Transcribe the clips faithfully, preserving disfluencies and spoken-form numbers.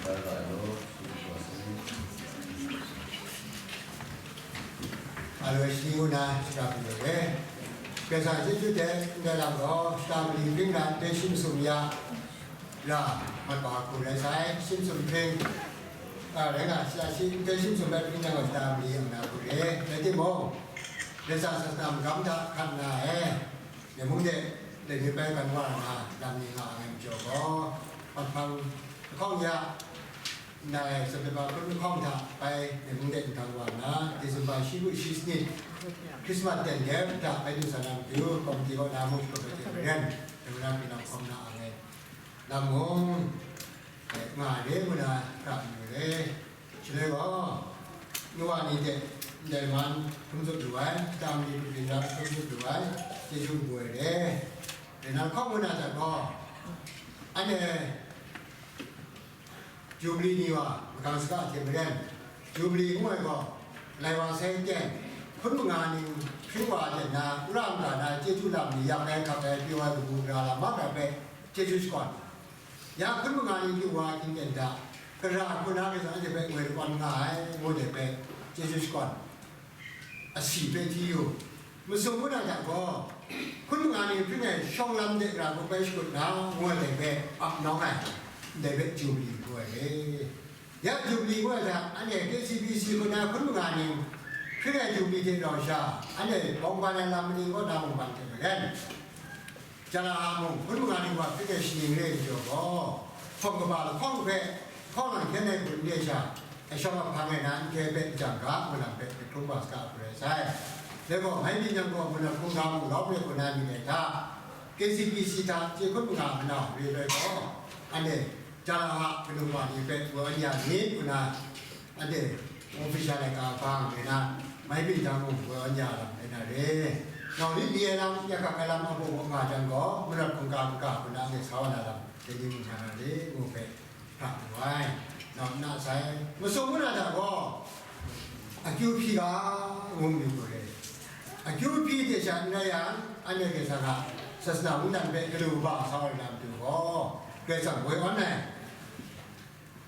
Alo shi ngu na shara pru ai. Karai Kasang chyeju hte ndai lam gaw shara pru hpring na ndai shi masum ya ra mat wa hku rai sai, shi masum hpring, a, rai nga, shara shi ndai shi masum bai hpring na gaw shara pru yang na hku re. Rai timung, Karai Kasang sasana magam hta hkan nga ai. Myen mung de, de ni bai kan wa na lam ni nga ai majaw gaw, hpang lahkawng ya, ndai September hkun lahkawng hta bai myen mung de nhtang wa na, December shi bu shi sanit, Christmas ten de hta bai du sa na matu, komiti kaw na mung shakawn ai hte maren, de na pinang hkawm na ang ai lam mung, nga ai re ngu na, ra n yu re. Shaloi gaw, nu wa ni hte ndai man hkrum tsup lu ai, tam ni hkrum tsup lu ai, chyeju n boi re. Rai na, lahkawng ngu na hta gaw, anhte Jubili ni wa magang saga hte maren, Jubili ngu ai gaw, Galai wa sai ten, hkun manga ning hpring wa ten na, wora mara na chyeju lam ni yak ai, hkap ai, pyaw ai, kabu gara lam mahkra hpe chyeju shakawn. Ya hkun manga ni du wa hkying ten hta, gara hku na Karai Kasang anhte hpe ngoi lakawn nga ai, ngu de hpe chyeju shakawn asi hpe hti yu. Masum ngu na hta gaw, hkun manga ni hpring ai shawng lam de gara hku bai shakut na, ngu ai dai hpe ap nawng ai, ndai hpe Jubili ngu ai re. Ya Jubili ngu ai hta, anhte K C B C hku na hkun manga ni hpring ai Jubili hte rau sha, anhte bawng ban ai lam maning kaw na bawng ban hte maren, Jalaha mung hkun manga ni wa hpring ai shaning re ai majaw gaw, hpawng kaba lahkawng hpe hkawng lang hkyen ai hku n re sha, ai shawng a hpang e na n hkye hpe n jang ga, ngu lam hpe myit hkrum wa saga hku rai sai. Dai gaw, mai mi yang gaw, mung na hkungga mung lawm re hku na myit ai hta, K C B C hta chye hkun manga manau re loi gaw, anhte Jalaha kanu wa ni hpe woi awn ya myit, ngu na, anhte official ai ga hpang re na, mai byin jang mung woi awn ya lam rai na re. Nau lit li ai lam, ya hkak ai lam a baw baw nga jang gaw, marat hkungga hkungga hku na anhte sa wa na lam, dai ni mung nga na re, ngu hpe hkra mu ai. Nau nna sai, masum ngu na hta gaw, akyu hpyi ga, ngu myit gaw re. Akyu hpyi hte sha n rai yang, anhte Karai Kasang a sasana mungdan hpe galu kaba sa wa na matu gaw, Karai Kasang woi awn ai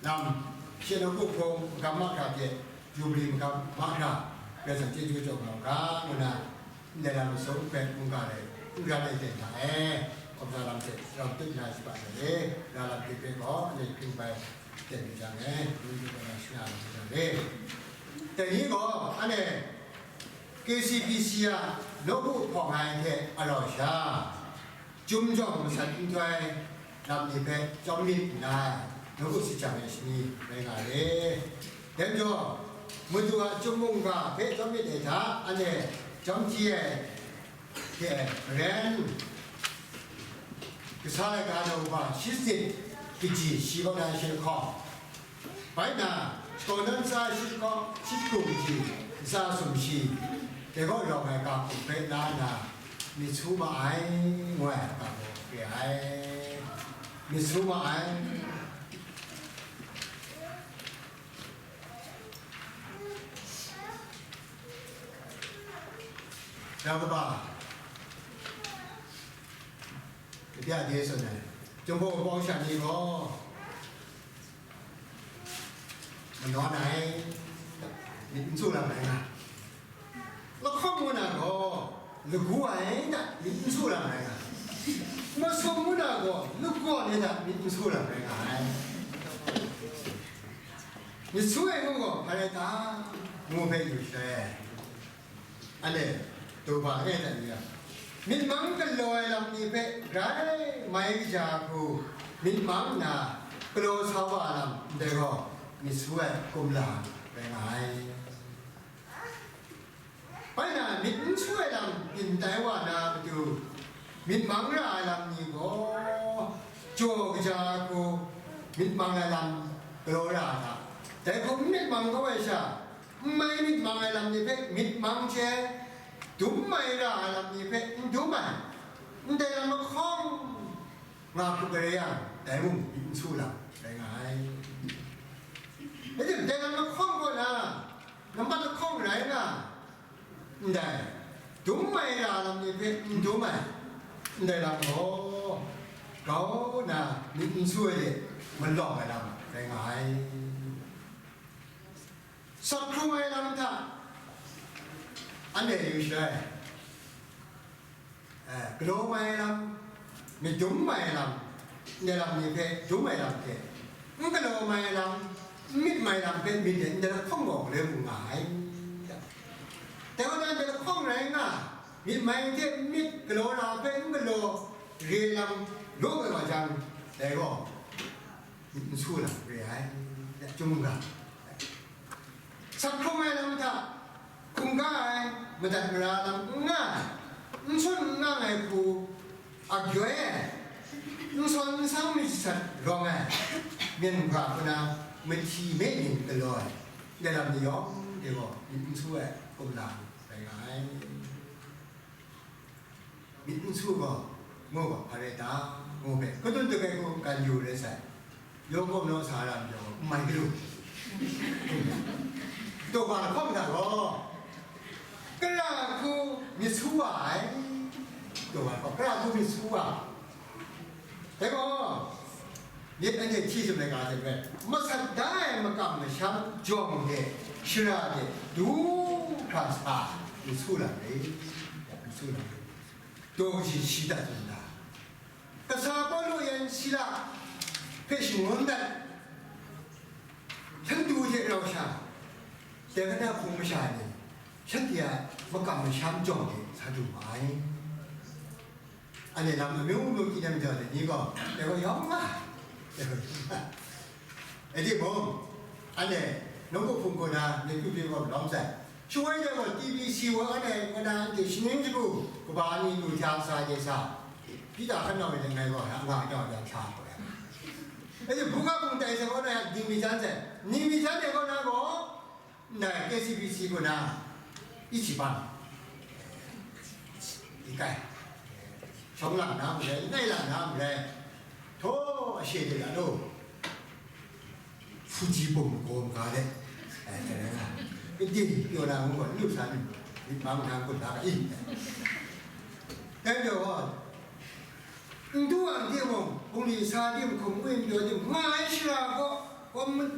lam, shi nawku hpung magam mahkra hte, Jubili magam mahkra, Karai Kasang chyeju jaw nga u ga, ngu na, ndai lam masum hpe mungga rai, n ran ai ten hta e, kawmsa lam hte rau tut na shabat ai e, ra lam hte hpe gaw, anhte hpring bai ten mi jang e, n yu na shana lam hte jang e. Dai ni gaw, anhte K C B C a nawku hpawng ai hte a rau sha, Chyum jawng masat nhtoi lam ni hpe chyawm myit nna, nawku shajang ai shani rai nga ai. Dai majaw, Madu a chyum mungga hpe chyawm myit ai hta, anhte chyawm hti ai hte maren, kasa laika daw kaba shi sanit kaji shi kaw na shi lahkawng, bai na, shakawn dan ntsa shi hkawng, shi hku kaji, ntsa sumshi, dai kaw rawng ai ga hkum hpe la nna, myit su ma ai, ngu ai ga gaw re ai. Myit su ma ai. Ra kaba, Mabya de tsun ai, Jinghpaw Wunpawng sha ni gaw manawn ai, myit n su lam ai nga. Lahkawng ngu na gaw, lagu ai hta myit n su lam ai nga. Masum ngu na gaw, lagawn ai hta myit n su lam ai nga ai. Myit su ai ngu gaw, hpa rai ta? Ngu hpe yu shaloi, anhte du hpa langai hta n ya, myit mang galaw ai lam ni hpe grai mai kaja hku myit mang nna galaw sa wa ai lam ndai gaw, myit su ai kumla rai nga ai. Bai na, myit n su ai lam byin tai wa na matu, myit mang ra ai lam ni gaw, jaw kaja hku myit mang ai lam galaw ra ai hta, dai hku n myit mang kau ai sha, n mai myit mang ai lam ni hpe myit mang hte, dum mai ra ai lam ni hpe n dum ai, ndai lam lahkawng nga hkrup ai rai yang, dai mung myit n su lam rai nga ai. Rai tim, dai lam lahkawng kaw na, nambat lahkawng rai nga ndai, dum mai ra lam ni hpe n dum ai, ndai lam gaw, grau nna myit n su ai de, malawng ai lam rai nga ai. Sak hkrung ai lam hta anhte yu shaloi, eh, galaw mai lam, myit dum mai lam, ndai lam ni hpe dum ai lam hte, n galaw mai lam, n myit mai lam hpe myit de ndai lahkawng gaw galoi hkrum nga ai. Dai gaw, ndai lahkawng rai nga, myit mai hte myit galaw na hpe n galaw re lam law kau wa jang, dai gaw myit n su lam re ai, ya chyum ga. Sak hkrung ai lam hta hkungga ai, madat mara lam n nga ai, n sun n nang ai hku a gyoi ai, n sawn n sang myit sat rawng ai, myen hkra hku na mahti me yin galaw ai, ndai lam ni yawng de gaw myit n su ai kumla rai nga ai. Myit n su gaw, ngu gaw, hpa rai ta? Ngu hpe, kadun dagrai hku gan yu rai sai. Yawkawm naw Sara myit gaw, n mai galu. Daw ga lahkawng hta gaw, kara hku myit su wa ai. Daw ga lahkawng, kara hku myit su wa. Dai gaw, myit anhte hti tsun ai ga hte maren, masat da ai makam masham jawng de, shara de, du hkra sa, myit su lam re, myit su lam re. Daw kaji shi dat tsun da. Kasa Pawlu yan Sila hpe shangun dat, htan du hte rau sha, dai hkra hpung masha ni, shanhte a makam masham jawng de sa du ma ai. Anhte lam amyu myu kyi nem jaw ai ni gaw, dai gaw yawng nga, dai gaw yawng nga. Rai timung, anhte nawku hpung kaw na myit kyu byin gaw malawm sai. Shawng dai gaw T B C wa anhte kaw na anhte shaning shagu kaba ni lu hta sa de sa, Pita hkan nau ai langai gaw, nga kau ya hta gaw ya. Anhte buga hpung tai sai gaw na, dingmi jan sai, ningmi jan dai gaw na gaw, ndai K C B C kaw na, ichiban, ikai, shawng lang na mung rai, nai lang na mung rai, htaw ashe de la lo, hpuji pum gaw maga de, ai, dai rai nga, kade pyaw na ngu gaw, n lu sa ni, myit mang na kun la ga i, dai pyaw gaw, N du ang timung, bungli sa tim, hkum win pyaw tim, nga ai shara gaw, kom-,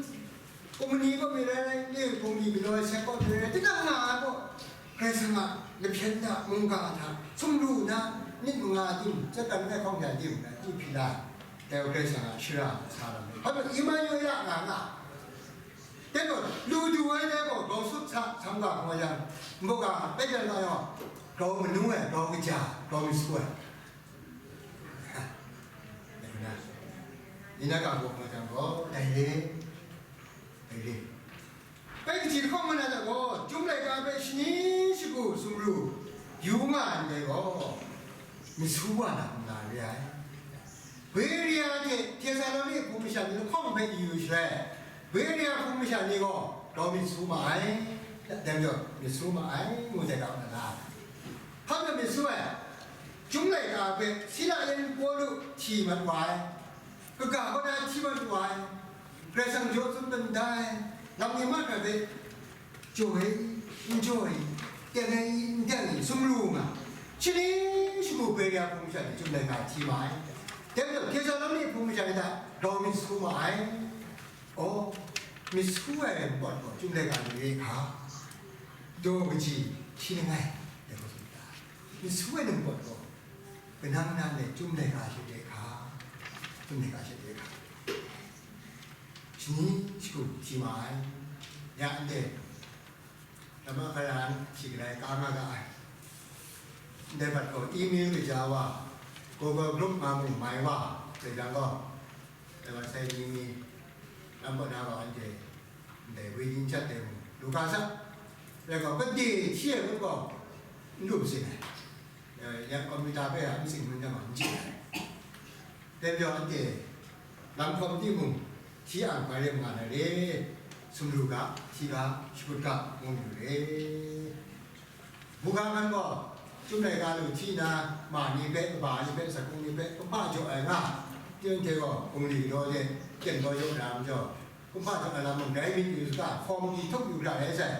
komini gaw mi rai rai, ni bungli mi law ai sek gaw mi rai rai, tinang nga ai gaw, Karai Kasang a lahpyen hta, mungga hta, sumru na, myit manga tim, Satan ai hkawng hta tim, na, di hpyi la, dai gaw Karai Kasang a shara sa lam ni. Hpa pyi, Imanuela nga nga. Dai gaw, lu du ai dai gaw, grau sut sa, sam ga hkawng yang, nbawk ga, bai dan ga yang, grau manu ai, grau kaja, grau myit su ai. Ni na ga bawk nga jang gaw, dai re, dai re. Bai kaji lahkawng nga na gaw, Chyum laika hpe shani shagu sumru yu nga ai ndai gaw, myit su wa na, nna re ai. Beria hte Tesaloni hpung masha ni lahkawng hpe yu shaloi, Beria hpung masha ni gaw grau myit su ma ai, dai majaw myit su ma ai, ngu sai ga na na. Hpa majaw myit su ai? Chyum laika hpe Sila yan Pawlu hti mat wa ai, kaga kaw na hti mat wa ai, Karai Kasang jaw tsun dan da ai, lam ni mahkra hpe jaw ai, n jaw ai, teng ai, n teng ai, sumru nga, shani shagu Beria hpung masha ni Chyum laika hti ma ai. Dai majaw Tesaloni hpung masha ni hta grau myit su ma ai. Aw, myit su ai npawt gaw Chyum laika ni re hka, daw kaji hti langai, dai gaw tsun da. Myit su ai npawt gaw, kanang na le Chyum laika she re hka, Chyum laika she re hka, shani shagu hti ma ai. Ya, ndai, lama hkaran shi galai ka nga ga ai. Ndai hpat gaw email kaja wa, Google Group nga mung mai wa, dai jang gaw, dai wa sai ni mi, lam kaw na gaw anhte ndai waiting chat dai mung lu ga sa. Rai gaw, kade hti ai ngut gaw n lu sin ai. Eh, ya computer hpe a n sing hkrum jang gaw n chye ai. Dai majaw anhte lam hkawm timung, hti ang hpa rai nga na re, sumru ga, hti ga, shakut ga, ngu mayu re. Buga hkan gaw, Chyum laika lu hti na, ma ni hpe, kaba ni hpe, sakung ni hpe, kumhpa jaw ai nga, tinang hte gaw, bungli galaw de, kyen gaw jaw na majaw, kumhpa jaw ai lam mung, dai myit yu saga, hkawm ni htup yu hkra rai sai.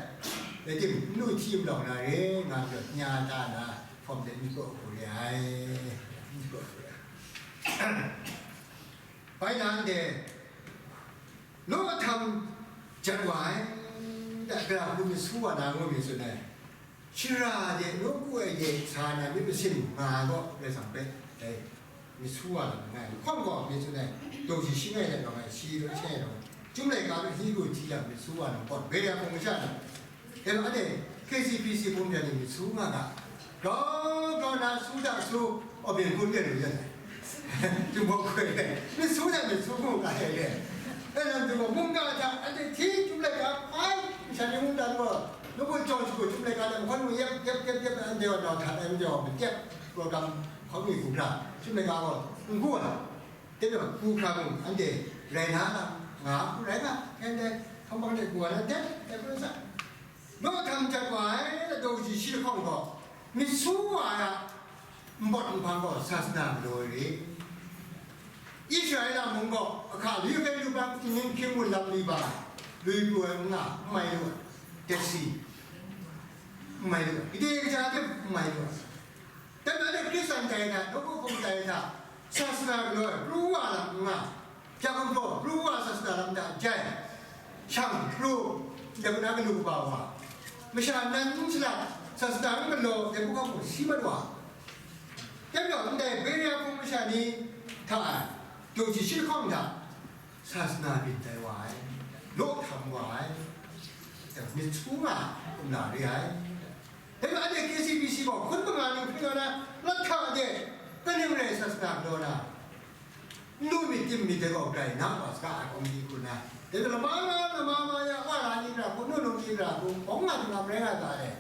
Rai tim, n lu hti malawng na re, nga majaw, nya ta na, hkawm de myit gaw hku re ai, myit gaw hku re ai. Bai na anhte, Naw ahtam jat wa ai, da, gara hku myit su wa na ngu mi tsun ai. Shara de nawku ai de sa na myit masin nga ai gaw, Karai Kasang hpe, dai myit su wa na nga ai. Lahkawng gaw myit tsun ai, daw shi shing ai hte rau ai, shi daw shing ai rau ai. Chyum laika hpe hti lu hti yang myit su wa na gaw, Beria hpung masha na. Dai majaw, anhte K C P C hpung de ni myit su nga ga, grau grau na su da su, aw, byin hkun de lu yan ai. Chyum hpawng hkoi ai, myit su da myit su hku ga ai de. Dai lam tu gaw, mungga hta anhte hti chyum laika hpai, masha ni mungdan gaw, nu gun jawng shagu chyum laika lam hkawn mu yep yep yep yep, anhte gaw nau hta ai majaw, matyep, program hkawn mi hku hkra, chyum laika gaw n gu ai. Dai majaw, hku hkra mung, anhte rai na lam nga hku rai nga, hkyen dai, hkambang de hku wa na, dai, dai hku rai sa. Naw ahtam jat wa ai, daw shi shi lahkawng gaw, myit su wa ai a npawt nhpang gaw sasana galaw ai re. Israela mung gaw, ahka li hpe lu bang, htingnying hkying gun lam li ba, lui pru ai n nga, n mai lu ai, Dead Sea, n mai lu ai, gade kaja hte n mai lu ai. Dai majaw, Hkristan tai hta, nawku hpung tai hta, sasana galaw ai, pru wa lam n nga, hpyak gumhpraw, pru wa sasana lam hta jai, shang, pru, ndai hku na galu kaba wa, masha nan n salat, sasana n galaw, dai hku hkam gaw si mat wa. Dai majaw, ndai Beria hpung masha ni hta e, daw shi shi lahkawng hta, sasana byin tai wa ai, law htam wa ai, myit su nga kumla re ai. Dai majaw anhte K C B C gaw hkun manga ni hpring ai na, lat hta de, kaning rai sasana galaw na, n lu myit tim myit dai gaw grai na wa saga ai, kawmni hku na. Dai majaw lama nga, lama nga ya, wa ra ni ra hku, nu nung ni ra hku, bawng nga htingam rai nga ga ai.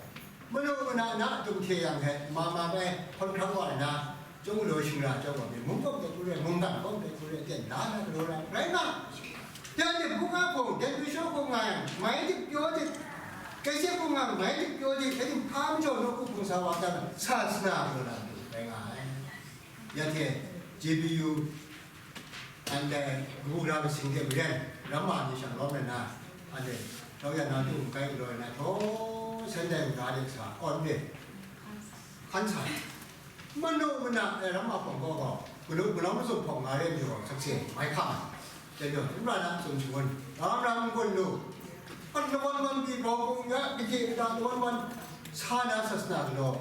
Manu mana na a tum hte yang hte, ma ma bai hkawn hkrang wa ai na, Chyum galaw shingra chyawm gaw, myit mung kawm de hku re, mungkan kawm de hku re, ten da na galaw ra, rai nga. Dai hte hpung a hpung, dai hpung shaw hpung nga yang, mai dik pyaw dik, kai se hpung nga, mai dik pyaw dik, dai hte hpa majaw nawku hpung sa wa dan, sasana galaw na matu rai nga ai. Ya hte, J B U, anhte kabu gara masing hte maren, ramma ni shang lawm ai na, anhte, rau ya na tu, kai galaw ai na, htaw, Sunday gara de sa, awn de, hkan sa. Manu mana e, ramma hpawng gaw gaw, galaw, galaw mazum hpawng nga re majaw gaw, sakse mai hkam ai. Dai majaw, n ra na tsun shangun, ram ram n gun lu. Pat lawan wan pyi, grau hpung ya, kaji kata lawan wan sa na sasana galaw.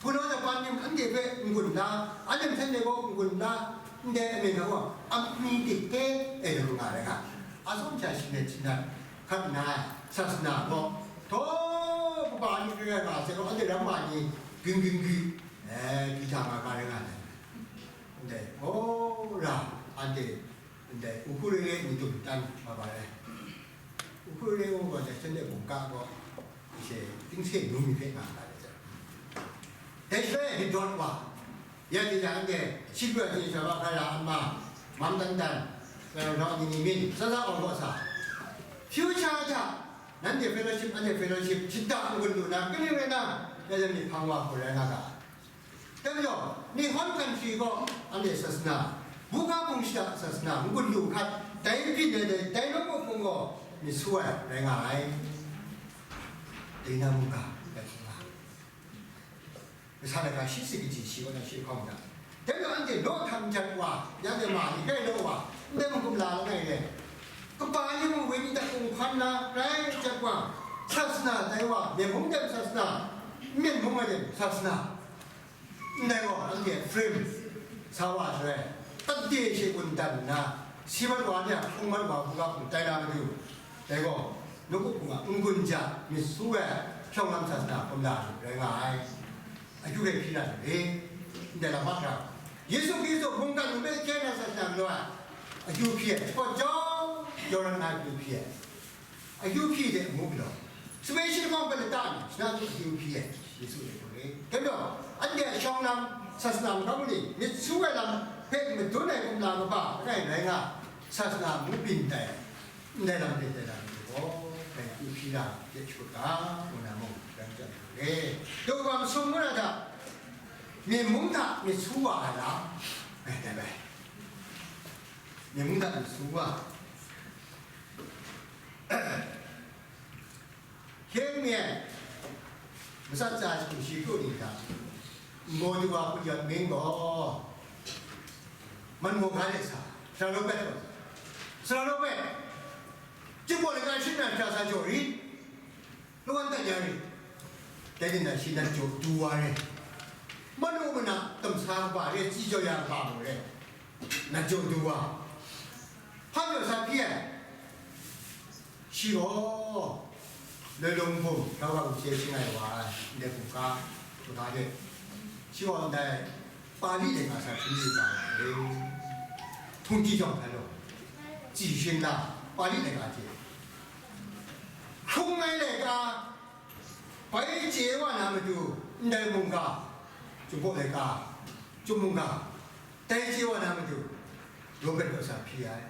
Galaw Japan ni anhte hpe n-gun na, anhte hten de gaw n-gun na, ndai amen gaw, amying dik hpe e lu nga ai ga, atsawm hta shi myit shi nat hkat nna, sasana gaw, htaw, kaba ni hkrai nga ga, sai gaw, anhte ramma ni ging ging ging, eh, di hta nga ga rai nga ai. Ndai, oh, ra, anhte, ndai, Ukurere ni dum tan ma ba rai. Ukurere wa gaw, dai hten de mungga gaw, she, tingse nu mi hpe nga ga rai. Dai shaloi, hidawt wa, ya ni jang, anhte, shi pru ai hte, sha wa hkra ra, ama, mam dan dan, eh, rau ni ni min, sa sa awng gaw sa. Future hta, nanhte fellowship, anhte fellowship, shada n-gun lu na, kaning rai na, ya jang myit hpang wa hku rai nga ga. Dai majaw, Nihon country gaw, anhte sasana, buga hpung shada sasana, n-gun lu hkat, dai byin ai dai, dai nawku hpung gaw, myit su ai, rai nga ai. Dai na mungga, dai hpung ga. Kasa laika shi tsit kaji shi kaw na shi lahkawng hta. Dai majaw anhte law htam jat wa, ya de ma ni grai law wa, ndai mung kumla langai re. Kaba ni mung wenyi hta kunghpan na rai jat wa, sasana tai wa, myen hpung dem sasana, myen hpung ai dem sasana. Ndai gaw anhte frame sa wa shaloi, tade she gun dan nna, si mat wa ni a hpung mat wa hku ga hpung tai na matu, dai gaw, nawku hpung a n-gun ja myit su ai, hprawng lam sasana kumla rai nga ai. Akyu hpe hpyi na re, ndai lam hpa hkra, Yesu Hkristu mungkan hpe hkyen na sasana galaw ai, akyu hpyi ai, hpaw jau jau rai nna akyu hpyi ai, akyu hpyi de amu galaw, sape shi lahkawng hpe lata nna, shana tu akyu hpyi ai, Yesu de hpung re. Dai majaw, anhte a shawng lam, sasana makam ni, myit su ai lam hpe madun ai kumla kaba langai rai nga, sasana amu byin tai. Ndai lam hte ndai lam hte gaw, dai hku hpyi na hte shut ga, ngu na mung, rai chyam hku re. Daw wa masum ngu na hta, myen mung hta myit su wa ai lam, ngai dai bai. Myen mung hta myit su wa. Hkyen mi ai, matsat tsa shagu shi kru ni hta, nbaw du wa hku yawt mying gaw, man maw ga let sa, Sara Robert gaw, Sara Robert, Chyum baw laika shing na hkra sa jaw rit, lawan dat ya rit. Dai ni na shi nat jaw du wa re, manu mana tamsa kaba re, chyi jaw ya kaba mung re, nat jaw du wa. Hpa jaw sa hpyi ai. Shi gaw, loi lung hpung, hkra wa hku chye shing ai wa ai, ndai hkungga, hkungga de. Shi gaw ndai Pali laika sa hpyi yu ga ai. Htung di jawng hkrai law, tsi shing la, Pali laika hte hkrung ai laika, bai chye wa na matu, ndai mungga, Chyum baw laika, Chyum mungga, dai chye wa na matu, Robert gaw sa hpyi ai.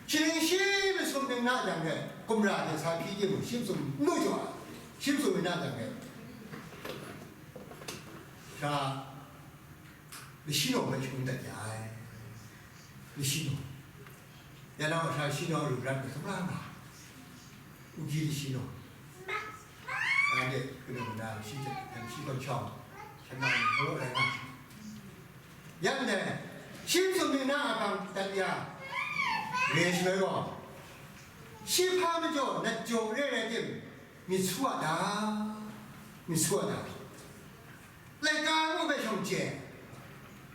Shi ning shi masum ning na jang de, gumra de sa hpyi timung, shi masum n lu jaw ai, shi masum ning na jang de, sha, Lashinaw hpe shangun dat ya ai. Lashinaw. Ya na wa sha shinaw lu rat ai sumra nga. Uji lashinaw. Anhte kanu na shi hte, shi kawn shawng, shangang ni marawt rai nga. Yang dai, shi masum ning na a hpang dat ya, re shaloi gaw, shi hpa majaw nat jaw re rai tim, myit su a ta? Myit su a ta? Laika ngu hpe shawng chye.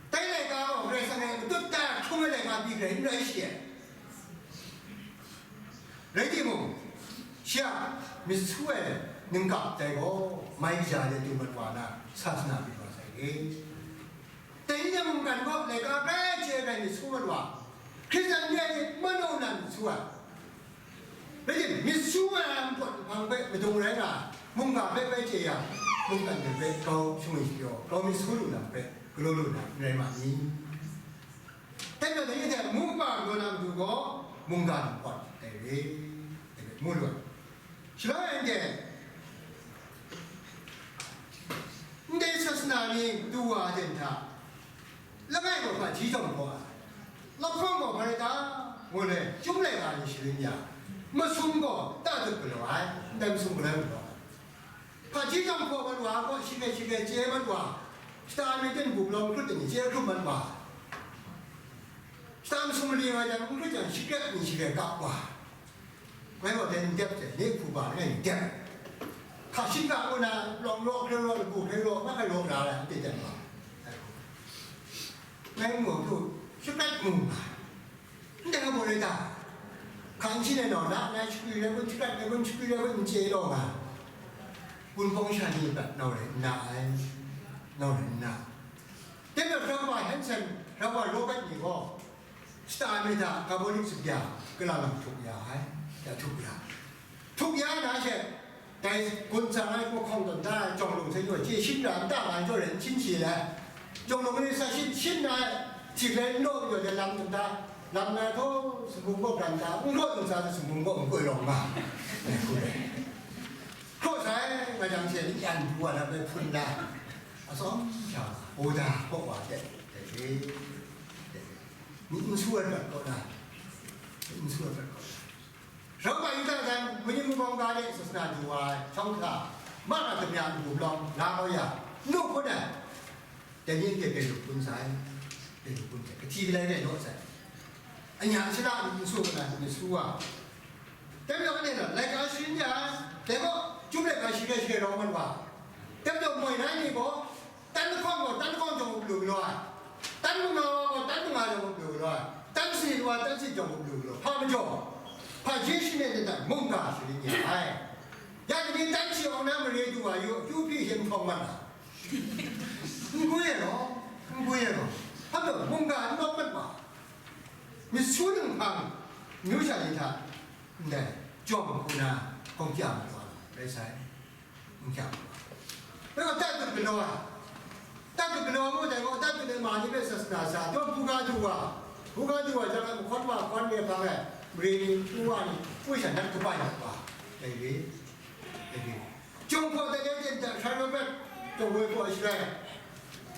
Dai laika gaw Karai Kasang e matut ta hkrung ai laika pyi hkrai n rai shi ai. Rai timung, shi a myit su ai ningkap dai gaw, mai kaja de du mat wa na, sa sana byin wa sai re. Dai ni a mungkan gaw laika bai chye ai myit su mat wa, Hkristu ni a myit manu nan myit su ai. Rai timung, myit su ai a npawt nhpang hpe madung rai nga ai, mungga hpe bai chye yang, mungkan hpe grau shangun shapyaw, grau myit su lu lam hpe galaw lu na n rai ma ni? Dai majaw, dai ni hte mu kaba galaw na matu gaw, mungga npawt dai re, dai hpe mu lu ai. Shaloi anhte, ndai sasana ni du wa ai hta, langai gaw hpaji jawng hpaw ai, lahkawng gaw hpa rai ta, ngu let, chyum laika ni sharin ya, masum gaw ta dut galaw ai, ndai masum galoi galaw ai. Hpaji jawng hpaw mat wa gaw, shinglet shinglet chye mat wa, shata mi ten bup law n hkrut ai ni chye hkrum mat wa, shata masum mali nga jang n hkrut jang, shinglet ni shinglet kap wa. Ngai gaw dai n dep hte, nye hku ba langai n dep. Hka shingkang ngu na, lawng law, hkre law, lagu hkre law, mahkra law na, la n dep wa. Ngai mu tu, shakrat mu nga. Ndai gaw rai ta? Hka n shin ai nau, na, na shakwi rai kun, shakrat rai kun, shakwi rai kun, n chye law nga. Wunpawng sha ni hpe nau rai n na ai, nau rai n na. Dai majaw, Hkra Wa Hanson, Hkra Wa Robert ni gaw, shata mi hta kabaw lik tsut ya, kalang lang htuk ya ai, ya htuk ya. Htuk ya na she, dai gun tsang ai hpawhkawng tawn da ai, jawng lung hte yaw chye shin ra, nta nga jaw ren hpyin shi le, jawng lung ni sa shin shin na ai, hti hkrai n law majaw de lam tawn da, lam na htaw, sumhpung kaw pran da, n hkraw tawn sa, sumhpung kaw n koi rawng nga, ngai hku rai. Hkraw sai, nga jang she, ni yan bu wa na bai hpun da, atsawm sha, o da, kaw wa de, de, de, de, ni n su ai prat kaw da, ni n su ai prat kaw da. Rau wa yu dan, mani mubawng ga de sasana du wa ai, shawng hkra, ma na damya ngu lawng, la kau ya, nu hpun ai, dai ni hte Petru hpun sai, Petru hpun sai, kahti galai rai law sai. Anya shada n su na, n su wa. Dai majaw anhte gaw, laika sharin ya ai, dai gaw, chyum laika shingrai shingrai rawng mat wa. Dai majaw, moi na ni gaw, Tan lahkawng gaw tan lahkawng jawng up lu galaw ai, tan manga wa gaw tan manga jawng up lu galaw ai, tan sanit wa tan sanit jawng up lu galaw, hpa majaw, hpaji shinglet de hta mungga sharin ya ai. Ya ni tan shi awng na mare du wa yu, akyu hpyi hte n hprawng mat ai. N gwi ai law, n gwi ai law, hpa majaw mungga n lawm mat wa, myit su ninghpang, amyu sha ni hta ndai jawng hku na gawng kya mat wa rai sai. N kyang. Dai gaw tat dut galaw ai. Tat dut galaw ngu dai gaw, tat dut ai ma ni hpe sasana sa, dawt buga du wa, buga du wa jang ai, mahkawn wa hkawn re hpang ai, mare ni, npu wa ni, poi sha nat kabai mat wa, dai re, dai re. Jawng hpaw dat e ten hta, hkrai rawt mat, dawng woi hpaw ai shaloi,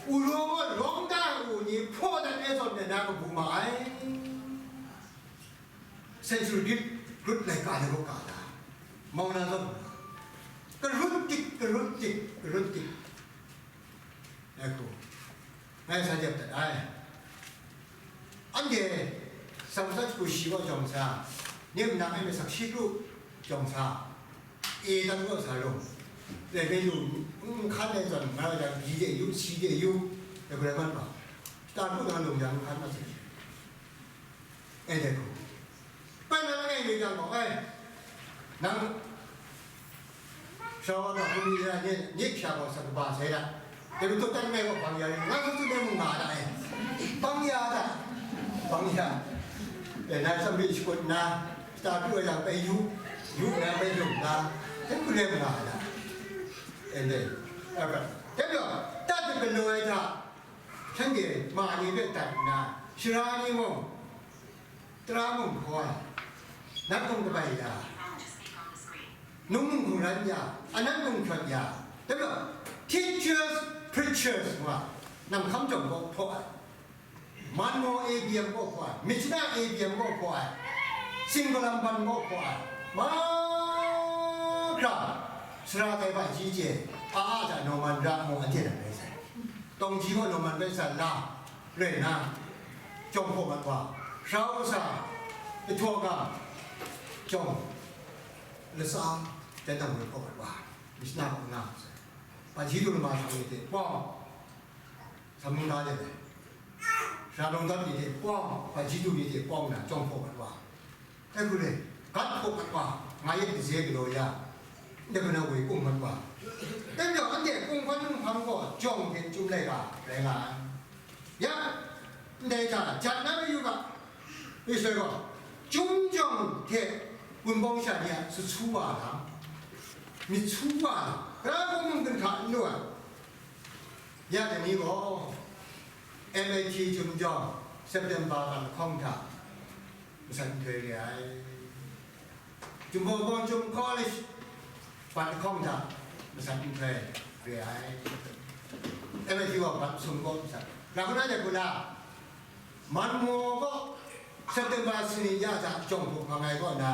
u law gaw lawm da ai u ni hpaw dat e zawn na kabu ma ai. Century grip, grut laika de gaw ka da, mau na zawn, karut dik, karut dik, karut dik, ngai hku, ngai sa jep dat ai. Anhte, Samsat hku shi wa jawng sa, Nim nang e masak shi kru, jawng sa, e dan gaw sa lung, loi hpe lu, n hkan ai zawn, nga ra jang, byi de yu, si de yu, dai hku rai mat wa, shata kru na lung yang n hkan mat sai. E dai hku. Pai na langai mi jang gaw, ai, nang, Shawa ga hkumi ya ni, ni hpya gaw sa kaba sai da. Dai majaw tan ngai gaw bang ya ring, nga hkrum tsun ai mung nga da e. Bang ya da. Bang ya. E, na tsam ri shakut nna, shata kru ai yang bai yu, yu nna bai lung nna, dai hku rai nga da. E, dai. Aka, dai majaw, tat de galaw ai hta, shanhte ma ni hpe dat nna, sara ni mung, tara mung hkaw ai, nat mung kabai ya, nung mung hkungran ya, anat mung hkrat ya, dai majaw, teachers, preachers nga, nang hkam jawng kaw hpaw ai, Manmaw A B M kaw hpaw ai, Myitkyina A B M kaw hpaw ai, Singbalamban kaw hpaw ai, mahkra, sara tai hpaji chye, a a hta Norman ra mung anhte nan rai sai. Tawngji gaw Norman bai san la, rai nna, jawng hpaw mat wa, Sara Usa, Htawgam, jawng, Lasa, Dendang Woi hpaw mat wa, Myitkyina kaw nga sai. Hpaji du lama shang ni hte pawng, Samungga de, Sara Lawng Dap ni hte pawng, Hpaji du ni hte pawng na, jawng hpaw mat wa. Dai hku re, gat hpaw mat wa, nga yet kaze galaw ya, ndai hku na woi kung mat wa. Dai majaw, anhte kunghpan kunghpang gaw jawng hte chyum laika rai nga ai. Ya, ndai hta jat na mayu ga, Israel gaw, chyum jawng hte wunpawng sha ni a su su wa lam, myit su wa lam, gara hkung mung ginhka n lu ai. Ya dai ni gaw, M I T chyum jawng, September ga lahkawng hta, masat nhtoi re ai. Jumbo Bawng Chyum College, bat lahkawng hta, masat nhtoi re ai. M I T gaw bat masum gaw masat. Ra hku na de hku la, Manmaw gaw, September sanit ya hta jawng hpaw hpang ai kaw na,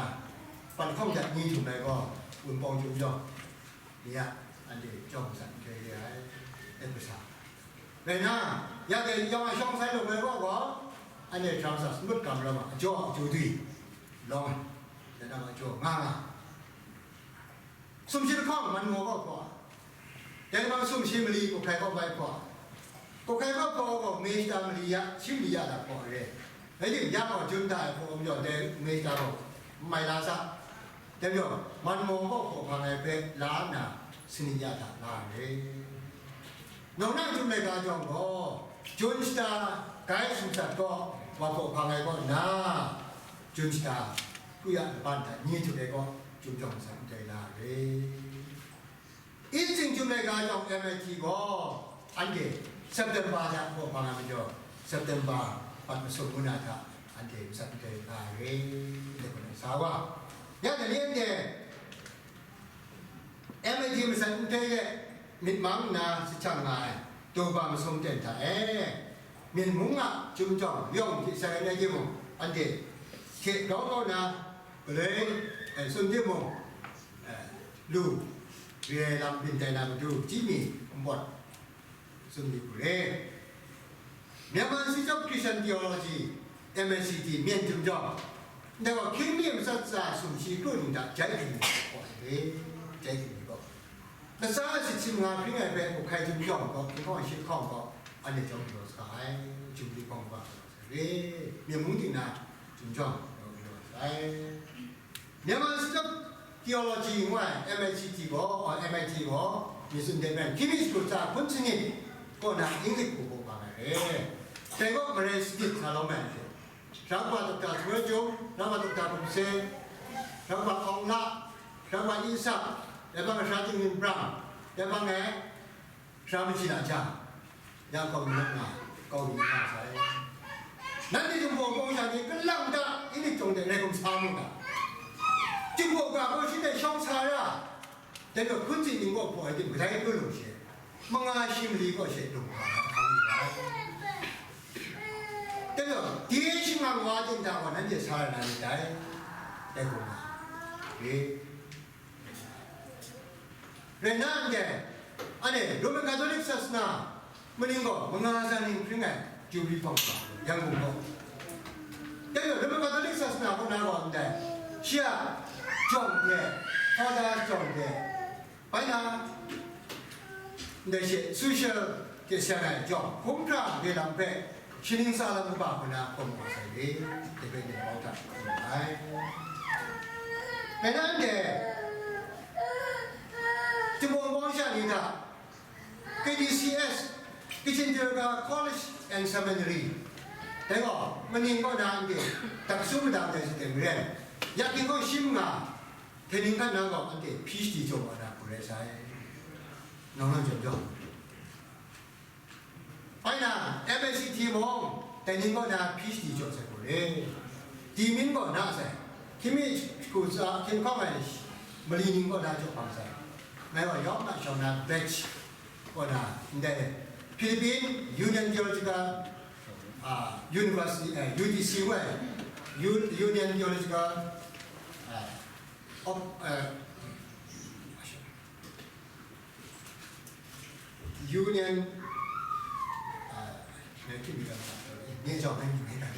bat lahkawng hta ni htum ai gaw, wunpawng chyum jawng, ni a, anhte jawng masat nhtoi re ai, e hku sa. Rai nna, ya de yawng a shawng sai lawm ai kaw gaw, anhte hkrang sa sanmut gam lam a, ajaw a, ajaw dwi lawng ai, dan a, ajaw nga nga. Sumshi lahkawng Manmaw kaw hpaw ai. Dai mung sumshi mali Kawhkai kaw bai hpaw ai. Kawhkai kaw hpaw gaw May shata mali ya, shi mali ya hta hpaw ai re. Rai timung, ya gaw Jun hta e hpaw majaw, dai May shata gaw n mai la sa. Dai majaw, Manmaw kaw hpaw hpang ai hpe la nna, sanit ya hta la ai re. Nawng na chyum laika jawng gaw, Jun shata, Gai Sumsat kaw wa hpaw hpang ai kaw nna, Jun shata, kru ya laban hta ni htum ai kaw, chyum jawng masat nhtoi la ai re. Insing chyum laika jawng M I T gaw, anhte September hta hpaw hpang ai majaw, September bat masum ngu na hta, anhte masat nhtoi la ai re, nde hku na sa wa. Ya dai ni anhte, M I T masat nhtoi de myit mang nna sahchang nga ai, Doba masum ten hta e, Myen mung a chyum jawng yawng hte sai n rai timung, anhte hte grau kau na, galoi, e, tsun timung, e, lu, re ai lam byin tai na matu, chyi mi npawt, tsun mi hku re. Myanmar Institute of Christian Theology, M I C T, Myen chyum jawng, ndai gaw hkying mi masat tsa sumshi kru ning hta jai hkring mi gaw ai re, jai hkring mi gaw. Latsa a sit simnga hpring ai hpe Kawhkai chyum jawng gaw, Hpinghkawng shi lahkawng gaw, anhte jawng galaw sa ai, Jubili hpawng gaw galaw sa ai re, Myen mung ting na chyum jawng gaw galaw sa ai. Myanmar Institute of Theology ngu ai M I C T gaw, oh, M I T gaw, mi tsun de maren, hkying mi shakut tsa hkun sanit kaw na Inglik hku hpaw hpang ai re. Dai gaw marai sanit sa lawm ai hte, Sara Kaba Dokta Htuwoi Chyum, Sara Kaba Dokta Hpung Seng, Sara Kaba Awng La, Sara Kaba Isak, dai bang Sara Tingrin Brang, dai bang e, Sara Machyi Na Jang, ya kau mi na, kau mi na sai. Nanhte Jinghpaw Wunpawng sha ni kalang ta, Inglik chyawm de rai hkum sa mu ga. Jinghpaw ga gaw shi hte shawng sa ra, dai gaw hkun tsi ning gaw hpaw ai tim kadai lu lu she, manga shi mali gaw she lung hkang lu ai. Dai gaw, dai shangang wa ting hta gaw nanhte sa ra na myit dai, dai hkum nga. Rai nna ndai, anhte Roman Catholic sasana maning gaw manga zaning hpring ai Jubili hpawng sa, Yangon gaw. Dai gaw Roman Catholic sasana kaw na gaw ndai, Shi a jawng hte, Father jawng hte, bai na, ndai she social hte seng ai jawng, hkungga re lam hpe shaning sa lam kaba hku na hkum wa sai re, dai hpe ni bau hta hkum ai. Bai na, ndai Timung bawng sha ni hta, K T C S, Kachin Theological College and Seminary, dai gaw, maning kaw na anhte, daksum madang dai sat ai maren, ya ting gaw shim nga, hte ning hkan na gaw, anhte P H D jaw wa na hku rai sai. Nang nang jaw jaw. Bai na, M A C T mung, dai ning kaw na P H D jaw sai hku re. Di min kaw na sai, hkying mi hku tsa, hkying hkawng ai mali ning kaw na jaw hpang sai. Ngai gaw yawng a shawng na batch, kaw na, ndai Philippine Union Theological, ah, University, eh, U T C ngu ai, U-, Union Theological, ah, of, eh, Union, ah, ngai hkying mi lam sa, ngai jaw ngai mi ngai.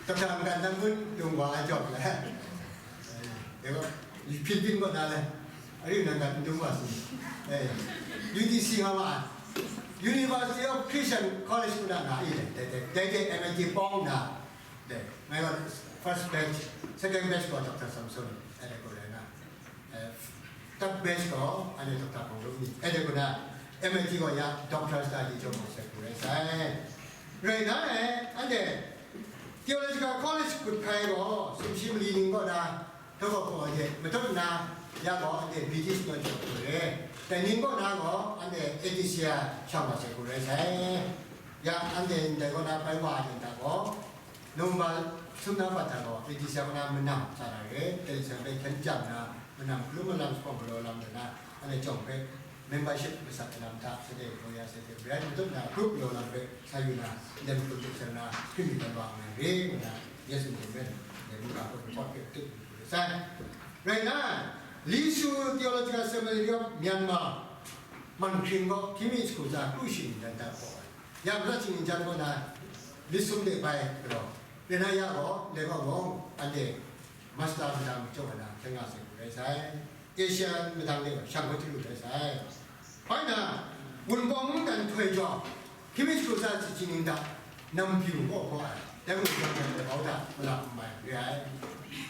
Kata ngan nang ngun dung wa ai jaw le. Dai gaw, Philippine kaw na le, ari nang gat ndung wa si. Eh, U T C nga ma ai. University of Christian College kaw na nga i le, dai, dai, dai, dai M I T pawng na, dai, ngai gaw first batch, second batch gaw Doctor Samson, eh, dai gaw rai na. Eh, third batch gaw, anhte Doctor Hpung Lum ni, eh, dai gaw na, M I T gaw ya, Doctor study jaw ma sai hku rai sai. Rai na, eh, anhte, Theological College gut hkai gaw, sumshi mali ning kaw na, Hkawhkawhpaw hte matut nna, ya gaw anhte British naw jaw hku re, dai ning kaw na gaw anhte Asia shang wa sai hku rai sai. Ya anhte ndai kaw na bai wa ai nta gaw, November sum na pat hta gaw Asia kaw na manam sa na re, dai hpe hkyen jang na, manam hkalum malam, shapawng galaw lam de na, anhte chyawm hpe membership masat ai lam hta, sade lawyer sade rai matut na, group law lam hpe sa yu na, ndai makun hte seng na, hkring mi dan wa nngai re, ngu na, Yesu hte maren, ndai mungga hpe report hpe tut yu sai. Rai nna, Lisu Theological Seminary of Myanmar, man hkring gaw, hkying mi hku tsa kru shi ning dan da gaw ai. Yang hta shinggyim jan kaw na, Lisum de bai galaw, rai nna ya gaw, ndai gaw mung, anhte master madang jaw ai na, hkyen nga sai hku rai sai. Asia madang de gaw, shang hkawhtu lu rai sai. Bai na, Wunpawng mungdan htoi jawng, hkying mi hku tsa shi ning da, nam pyu gaw gaw ai, dai mung jawng jang ai bau hta malap n mai re ai.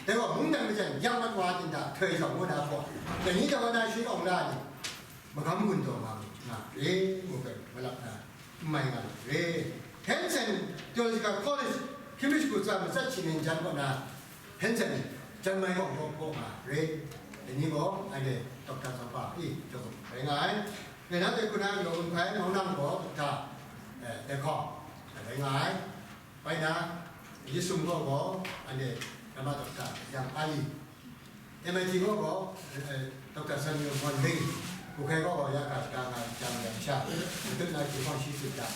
Dai gaw, mungdan majan yang mat wa tin da, htoi jawng ngu na gaw, dai ni taw na shi awng la ni, magam gun taw nga, nga re, ngu hpe malap na, n mai nga lu re. Hansen Theological College, hkying mi hku tsa matsat shi ning jan kaw na, Hansen jan mai gaw gaw gaw nga re. Dai ni gaw, anhte Doctor Zawpa, i, jaw rai nga ai. Rai na, dai hku na, Law Wun Hpai, Maung Nang gaw Doctor, eh, Dai Hkawng, rai nga ai. Bai na, Lisum gaw gaw, anhte Rama Doctor Yang Ali, M I T gaw gaw, eh, Doctor Samuel Hwan Ling, hku hkai gaw gaw ya ga shada nga jang yang sha, matut na hkying hkawng shi tsun da,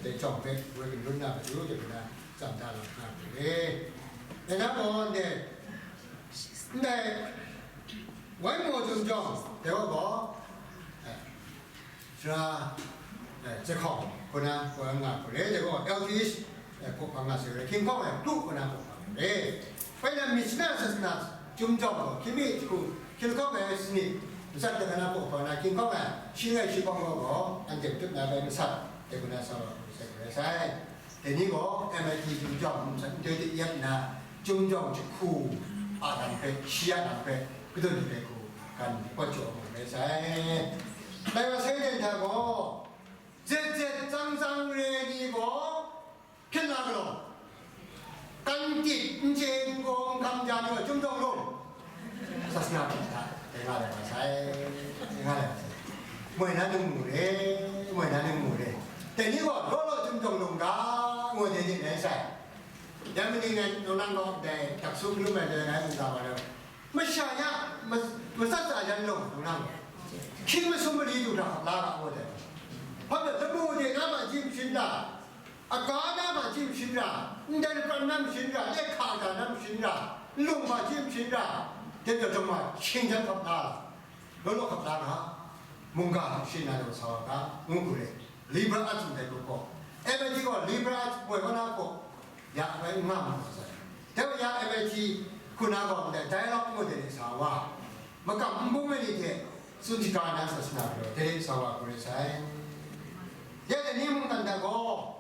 dai jawng hpe woi n run na matu, dai hku na tsam da lam nga hku re. Dai na gaw, ndai, ndai, wai maw jum jawng, dai gaw gaw, eh, Sara, eh, Zehkawng, kaw na, kaw nga hku re, dai gaw L T H, eh, hpaw hpang nga sai re, hkying hkawng ai kru kaw na hpaw hpang re. Bai na, Myitkyina sasana chyum jawng gaw, hkying mi hku, hkying hkawng ai sanit, matsat kaw na hpaw hpang na, hkying hkawng ai shi ngai shi bawng gaw gaw, anhte matut na bai masat, dai kaw na sa wa hku sai hku rai sai. Dai ni gaw M I T chyum jawng, nhtoi de yet nna, chyum jawng jahku a lam hpe, shi a lam hpe, kadun ai hku, kan pawt jaw ai rai sai. Dai wa sai den hta gaw, zet zet tsang tsang re ni gaw, hpyen la galaw, kan tit n chye n gaw n hkam ja ni gaw, chyum jawng lung, sasana hta, dai nga lai wa sai, dai nga lai wa sai. Moi na nang mu re, moi na nang mu re. Dai ni gaw, law law chyum jawng lung ga, ngu ai dai ni rai sai. Yan maning ngai nang gaw dai, daksum lum ai dai ngai mungga wa le, masha ya, ma-, matsat tsa yan lung nang gaw, hkying masum mali du hkra hkap la ga, ngu ai dai. Hpa lamu de na ma ji mashim da, aga na ma ji mashim da, ndai lapran na mashim da, lehkha da na mashim da, nlung ma ji mashim da, dai gaw jawng ma hkying jan hkap la, law law hkap la ga, mungga shi na law sa wa ga, ngu hku re. Liberal arts ndai gaw gaw, M I T gaw liberal arts moi wa na gaw, Ya bai n nga mu sai. Dai wa ya M I T hku na gaw ndai dialogue ngu de sa wa, makam nbung ai ni hte tsun shaga na sa sina gaw de sa wa hku re sai. Ya de ni mungkan da gaw,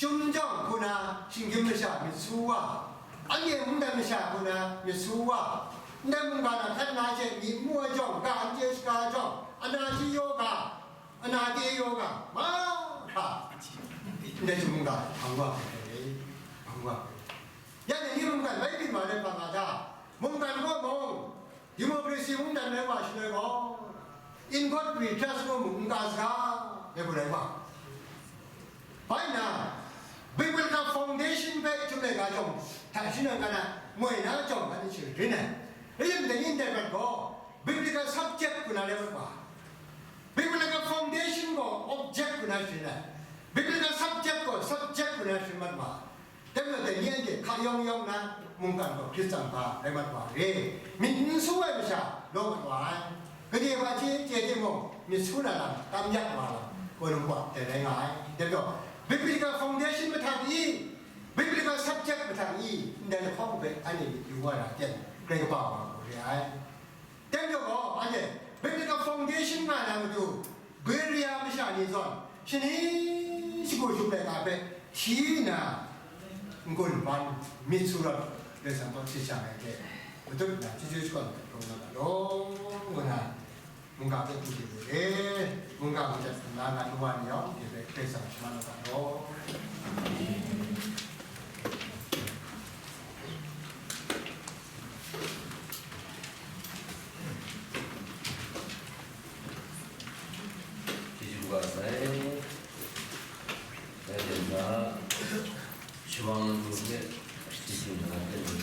Chyum jawng hku na shinggyim masha myit su wa, anhte mungdan masha hku na myit su wa, ndai mungga na hkat na hte myi mu ai jawng, ga n chye shaga ai jawng, ana ji yaw ga, ana de yaw ga, mahkra ndai chyum mungga hpang wa ai, hpang wa ai. Ya ni mungkan bai byin wa ai hpang a ta? Mungkan kaw mung, Democracy mungdan rai wa shaloi gaw, in God we trust ngu mu n ga saga, dai gaw rai wa. Bai na, biblical foundation hpe chyum ai ga jawng, hta shinang ga na, moi na jawng, ga ni shi rin ai. Rai tim dai yin dai mat gaw, biblical subject hku na rai mat wa. Biblical foundation gaw object hku na sharin ai. Biblical subject gaw subject hku na sharin mat wa. Dai majaw dai ni anhte hka yawng yawng na mungkan gaw Hkristu hpa rai mat wa re, myit n su ai masha law mat wa ai. Gade wa chye chye timung, myit su na lam, tam yak wa lam, gaw lung wa dai rai nga ai. Dai majaw, biblical foundation mahtang i, biblical subject mahtang i, ndai lahkawng hpe anhte myit yu wa ra ten, Karai kaba wa gaw re ai. Dai majaw gaw, anhte Biblical Foundation nga na matu, Beria masha ni zawn, shani shagu shup ai ga hpe hti nna, n-gun ban myit su rawt, Karai Kasang kaw htit shang ai hte, matut nna chyeju shakawn hte hkrung na ga law, ngu na, mungga hpe hpyi lu ai, mungga madat hkrum na nga nu wa ni yawng, dai hpe Karai Kasang shaman na ga law. Chyeju kaba sai, dai hte mung, shawang ngu hpe, chyeju na hte mung,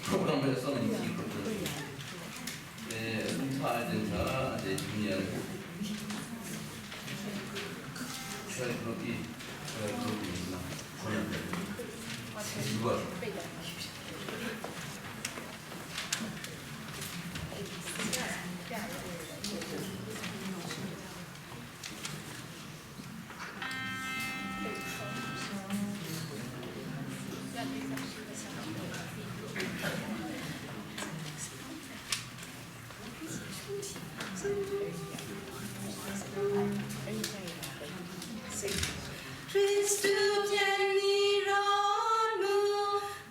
Program hpe atsawm ni hti hkrup nna, eh, n hta ai ten hta, anhte junior, try group E, try group E nna, hkawn yang hpe, silver. Hkristu hpyen ni rawt mu,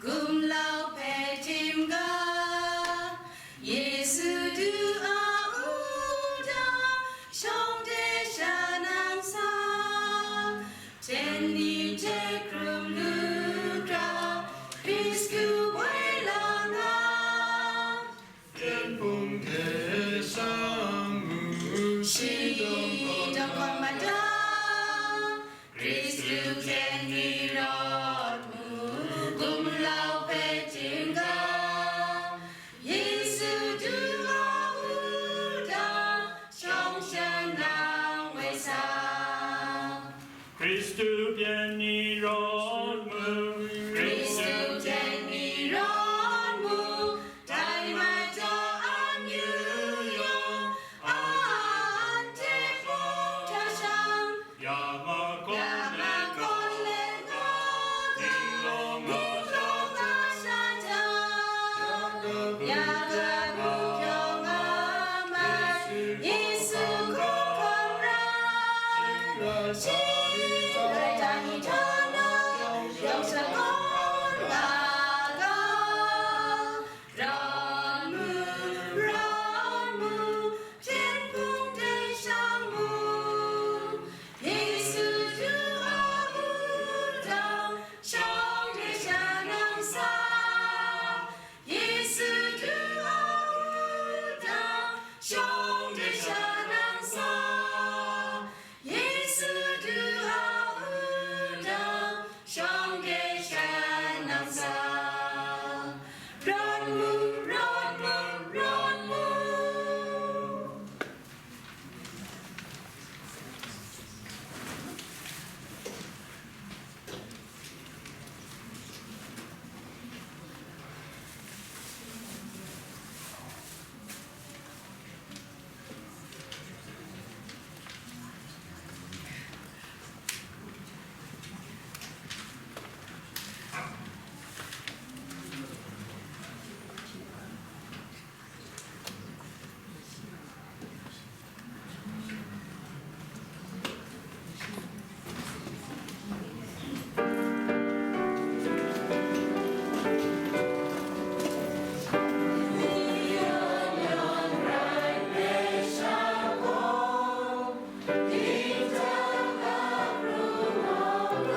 gumlau hpe tim ga, Yesu du a wudang, shawng de sha nang sa, hpyen ni hte hkrum lu hkra, Hkristu woi la nga. Hpyen hpung hte shang mu, shi dawng gawn mada, Hkristu hpyen ni rawt mu, gumlau